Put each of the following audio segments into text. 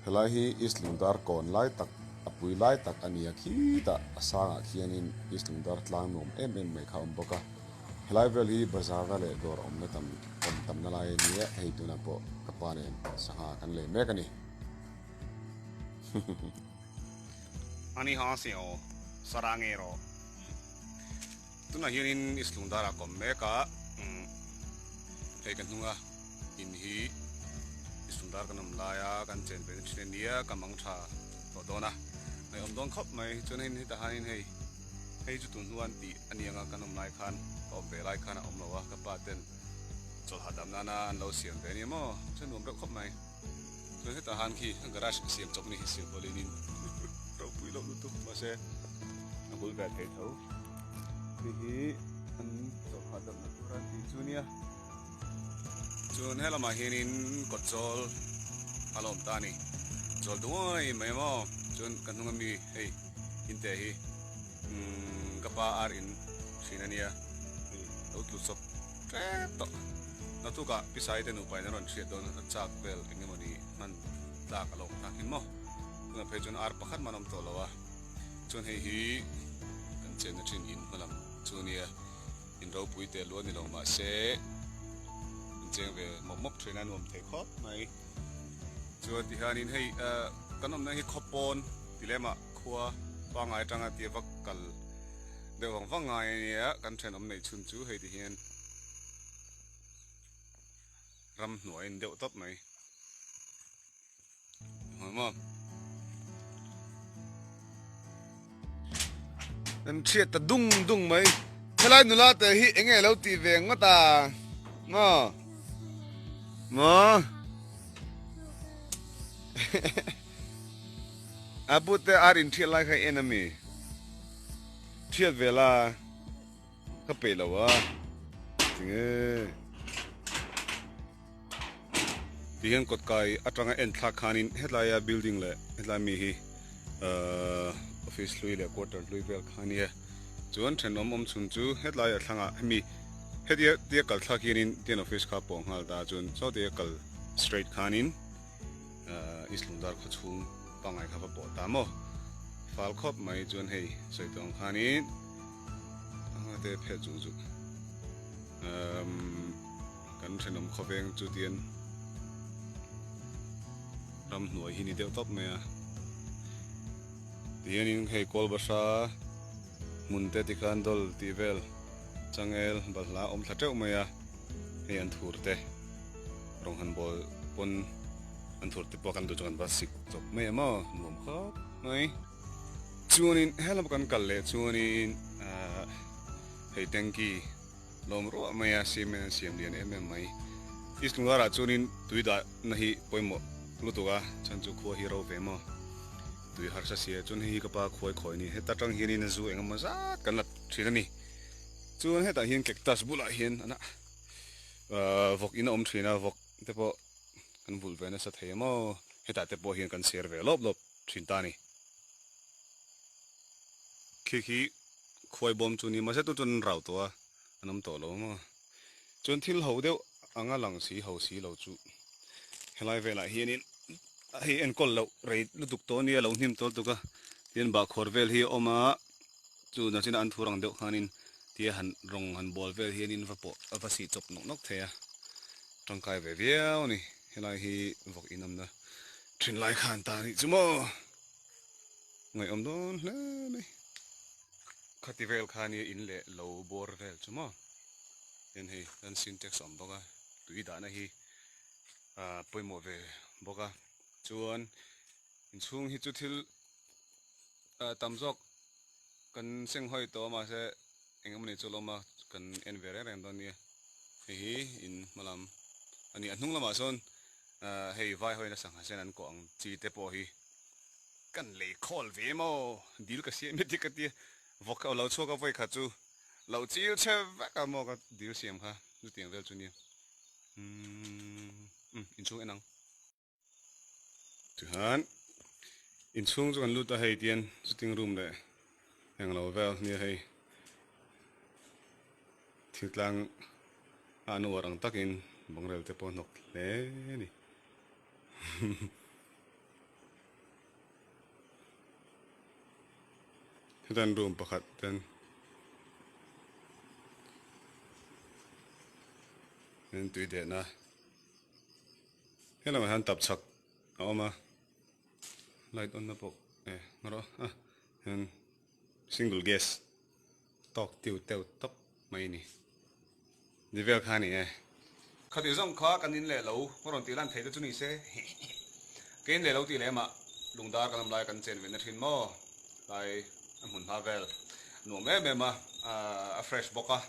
Helai hi East Lungdar kawn lai tak a pui lai tak a ni a, khitah a sangah khianin East Lungdar tlang nuam em em mai kha a awm bawk a. Helai vel hi bazar na leh dawr awmna tam awm tamna lai a ni a, hei tunah pawh ka pa nen sangha kan lei mek a ni. Ani ha si aw, Sara nge rawh. Tunah hianin East Lungdar ah ka awm mek a, hei ka hnunga in hi East Lungdar kan awm laia kan chen ve na thin a nia, ka mang tha tawh dawn a, ngaihawm dawn khawp mai. Chuan hei hetah hianin hei hei chu tun hnuan tih a ni anga kan awm lai khan ka awm ve lai khan a awm lo a, ka pa ten chawlh hahdam nana an lo siam ve a nia maw, chuan nuam reuh khawp mai. Chuan hetah han khi garage siam chawp a ni siam pawlin in ropui loh lutuk mahse a bul ve thei tho. Hei hi an chawlh hahdamna tur an tih chu nia. Chuan he lamah hianin kawt chawl a la awm ta a ni. Chawl duai mai maw? Chuan ka hnung ami hei inte hi umm ka pa ar in thin a nia. Hei lo tlu chawp tep tawh. Naktukah Pisai te nupa in a rawn hriat dawn a chak vel eng emawni hman tlak a lo awm thlakin maw? Tunah phei chuan ar pakhat man a awm tawh lo a. Chuan hei hi kan chenna thin in hmalam chu a nia. In ropui teh luah ni lo mahse in cheng ve mawp mawp thin a nuam thei khawp mai. Chuan ti hianin hei kan awmna hi khawpawn ti lemah khua pangngai atanga tia va kal deuh vang vang ngai a nia kan thenawm neih chhun chu hei ti hian ramhnuai a ni deuh tawp mai. Kan hriat ta dung dung mai. Helai nula te hi enge lo ti ve ngawt a? Maw? Maw? A pu te ar in thiat lai kha en ami? Thiat ve la. Ka peih lo a. Tinge? Ti hian kawtkai atanga en thlak khanin hetlaia building leh hetlai mi hi ahh office hlui leh quarter hlui vel kha ania chuan thenawm awm chhun chu hetlai a thlangah hemi hetia tia kal thlak hianin tian office kha pawh nghal ta chuan sawtia kal straight khanin ahh East Lungdar khaw chhung pangngai kha va pawh ta maw fal khawp mai chuan hei sawi tawh ang khanin anga te phet zuk zuk umm. Kan thenawm khawveng chu tian ramhnuai hi ni deuh tawp mai a. Tihianin hei Kawlbahra hmun te tikhan dawl tih vel changel balhla a awm thla teuh mai a. Hei an thur te rawng han bawl pawn an thur te pawh kan duh chu kan va sik chawp mai a maw nuam khawp mai. Chuanin helama kan kal leh chuanin ahh hei tanky. Lawm ruah mai a, cement an siam lian em em mai. East Lunglar ah chuanin tui dah na hi pawimawh lutuk a, chhan chu khua hi ro ve maw. Tui harsa sia chuan hei hi ka pa khuai khawi a ni. Heta tang hianin a zu engemaw zat kan la thin a ni. Chuan hetah hian cactus bulah hian an ah vawk in a awm thin a, vawk te pawh kan vulh ve nasa thei a maw. Hetah te pawh hian kan share ve lawp lawp thin ta a ni. Khi khi khuai bawm chu ni mahse tu chuan an rau tawh a, an awm tawh lo maw. Chuan thil ho deuh anga lang si ho si lo chu helai velah hianin hei enkawl loh rei lutuk tawh ania lo hnim tawh lutuk a, tin bahkhawr vel hi a awm a, chu nachina an thur ang deuh khanin tia han rawng han bawl vel hianin va pawh a va sih chawp nawk nawk thei a, tangkai ve viau a ni. Helai hi vawk inawmna thin lai khan ta anih chu maw. Ngaihawm dawn hle mai. Khati vel kha nia in leh lo bawr vel chu maw. Tin hei kan sintex a awm bawk a, tui dahna hi ah pawimawh ve bawk a. Chuan inchhung hi chu thil ah tam zawk kan senghawi tawh a mahse eng emawni chu a la awm a, kan en ve reng reng dawn nia. Hei hi in hma lam a ni. A hnung lamah sawn ah hei vai hawina sangha sen an kawh ang chi te pawh hi. Kan lei khawl ve maw? Dil ka siam iti ka tia vawk lo chhuak a vawi khat chu lo chil che vek a maw ka dil siam kha chutiang vel chu nia umm inchhung en ang. Tihian inchhung chu kan lut a hei tian sitting room leh englo vel nia hei thil tlang a an uar ang takin bangrel te pawh a hnawk hle a ni. Hetan room pakhat ten in tui dehna helamah hian tap chhak a awm a light on na pawh e ngarawh a hian single gas tawk tiu teuh tawp mai a ni ni vel kha a ni e. Khati zawng kha kan in leh lo ka rawn tih lan thei te chu ni se ka in leh lo tih lem ah lungdar kan awm lai kan chen ve na thin maw tlai a hmun hma vel nuam em em a a fresh bawk a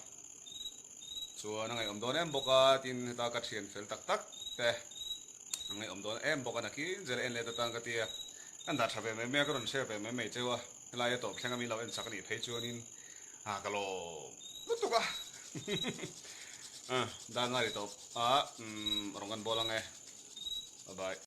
chuan a ngaihawm dawn em bawk a tin heta ka thian fel tak tak te a ngaihawm dawn em bawk a nakin zel en let atan ka tia kan dah tha ve mai mai a ka rawn share ve mai mai cheu a helai a tawp thleng a min lo en chak a nih phei chuanin a ka lawm lutuk a a dar ngai ri tawp a rawng kan bawl ang e bye bye.